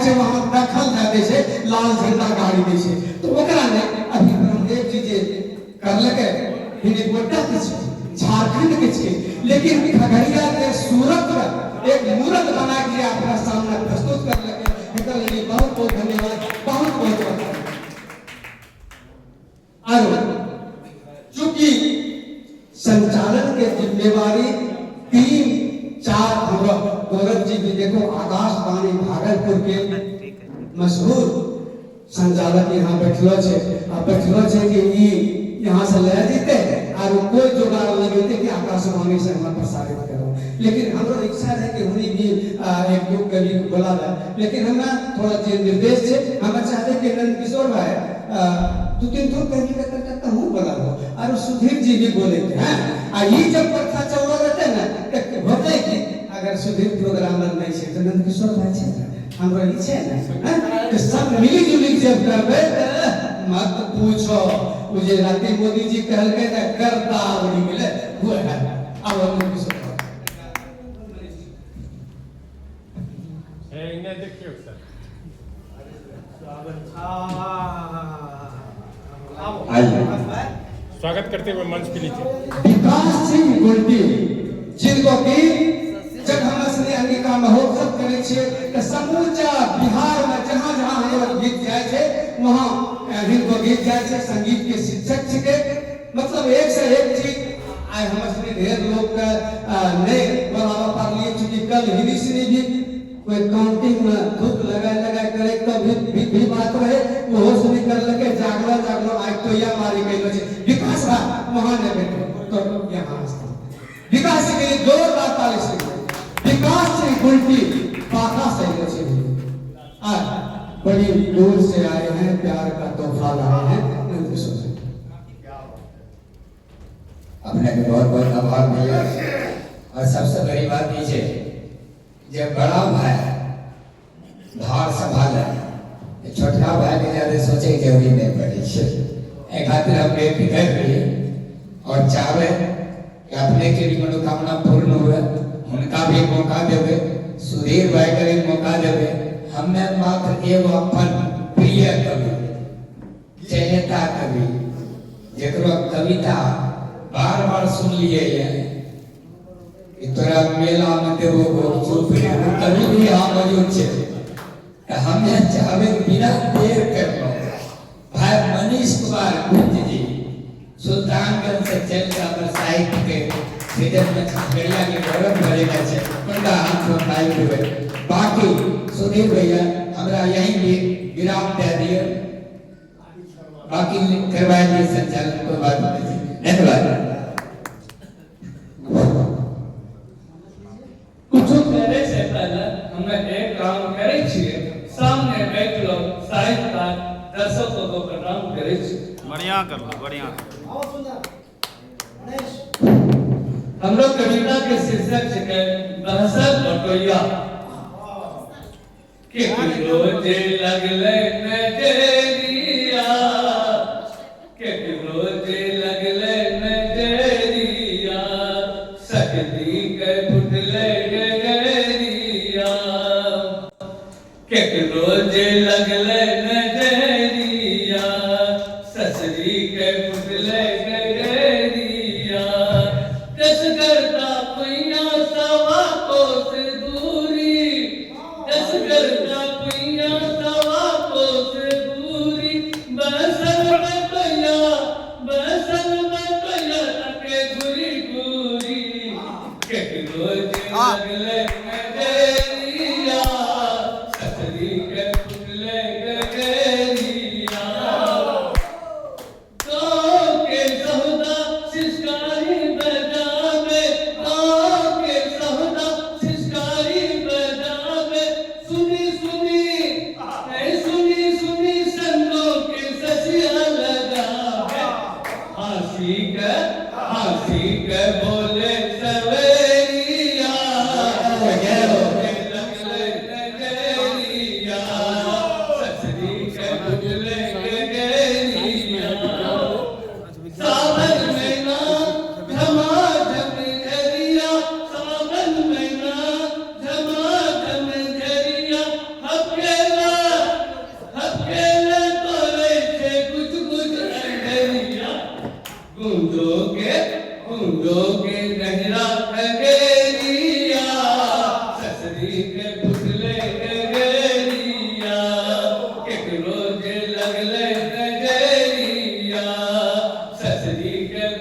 छै वहां दखल दए दै छै, लाल झंडा गाड़ी दै छै। तो ओकरा ने अभी ब्रह्मदेव जी जे करलकै, हिनी गोड्डा के छै, झारखंड के छै, लेकिन खगड़िया के सूरत में एक मूर्त बना के अपना सामने प्रस्तुत करलकै, एकरा लिए बहुत बहुत धन्यवाद, बहुत बहुत बधाई। और चूंकि संचालन के जिम्मेवारी 3-4 हमरा गौरव जी भी देखो आकाशवाणी भागलपुर के मशहूर संचालक यहाँ बैठलो छे, आ बैठलो छे कि ई यहाँ से ले जीते और कोई जुगाड़ लगेते कि आकाशवाणी से हम प्रसारित करो। लेकिन हमरो इच्छा है कि हुनी भी एक दो कवि को बोला जाए, लेकिन हमरा थोड़ा जे निर्देश छे, हम चाहते कि नंद किशोर भाई 2-3 ठो कवि का करता हूँ बोला हो और सुधीर जी भी बोले थे, हैं। आ ये जब प्रथा चल रहते ना तो होते कि अगर सुधीर प्रोग्राम नहीं छे तो नंद किशोर भाई छे ना, हमरो ई छे ना, हैं? तो सब मिली जुली जब करबे तो मत पूछो। वो जे राती मोदी जी कहलकै ना करता उड़ी गेलै, वो है। अब नंद किशोर भाई। ए, इन्हें देखियो सर। आइए। स्वागत करते हुए मंच पे लीजिए विकास सिंह गुलटी, जिनको कि जब हम असली अंगिका महोत्सव करै छियै तऽ समूचा बिहार में जहाँ जहाँ हमर गीत जाइ छै वहाँ हिनको गीत जाइ छै। संगीत के शिक्षक छिकै, मतलब एक से एक चीज। आइ हमर सनी ढेर लोग के नहीं बोलाबऽ पारलियै, चूँकि कल हिंदी सनी भी कोई काउंटिंग में धूप लगाए लगाए करे तो भी बात रहे, वो सुनी कर लगे जागलो जागलो आज तो यह मारी गई छै। विकास भाई वहां नहीं बैठो तो यहाँ विकास के लिए जोरदार ताली से। विकास सिंह गुलटी पाखा से छै, आज बड़ी दूर से आए हैं, प्यार का तोहफा लाए हैं। नंद किशोर जी। अपने के बहुत बहुत आभार भैया। और सबसे बड़ी बात ये है, जब बड़ा भाई भार संभाले तो छोटका भाई के ज्यादा सोचे के जरूरी नहीं पड़े छे। ए खातिर हम बेफिक्र रहिए और चाहे कि अपने के भी मनोकामना पूर्ण हुए, उनका भी मौका देवे, सुधीर भाई के भी मौका देवे। हमें मात्र एगो अपन प्रिय कवि, चहेता कवि, जेकरो कविता बार बार सुन लिए है कि तोरा मेला में देबो भोग चुप रे, वो कवि भी यहाँ मौजूद छे। तो हमें चाहबे बिना देर करलो भाई मनीष कुमार गुप्त जी सुल्तानगंज से चल के हमर साहित्य के सृजन में खगड़िया के गौरव बढ़ेगा छे, उनका हाथ में माइक देवे। बाकी सुधीर भैया हमरा यहीं भी विराम दे दिए, बाकी करवाए दिए संचालन, कोई बात नहीं। धन्यवाद। कुछ करे से पहले हमें एक काम करे छिए, सामने बैठलो साहित्यकार दर्शकों को प्रणाम करे छिए। बढ़िया कर लो, बढ़िया। हमरो कविता के शीर्षक छे बहसल बटोइया। के रोजे लगले नजरिया, के रोजे लगले नजरिया, सकती के फुटले गगरिया, के रोजे लगले नजरिया, ससरी के फुटले गगरिया, कस करता पैया सवा कोस दूरी, कस करता पैया सवा कोस दूरी, बसल बटोइया, बसल बटोइया तके घुरी घुरी, के रोजे लगले नजरिया, ससरी के फुटले गगरिया। गाँव के चाचा जी के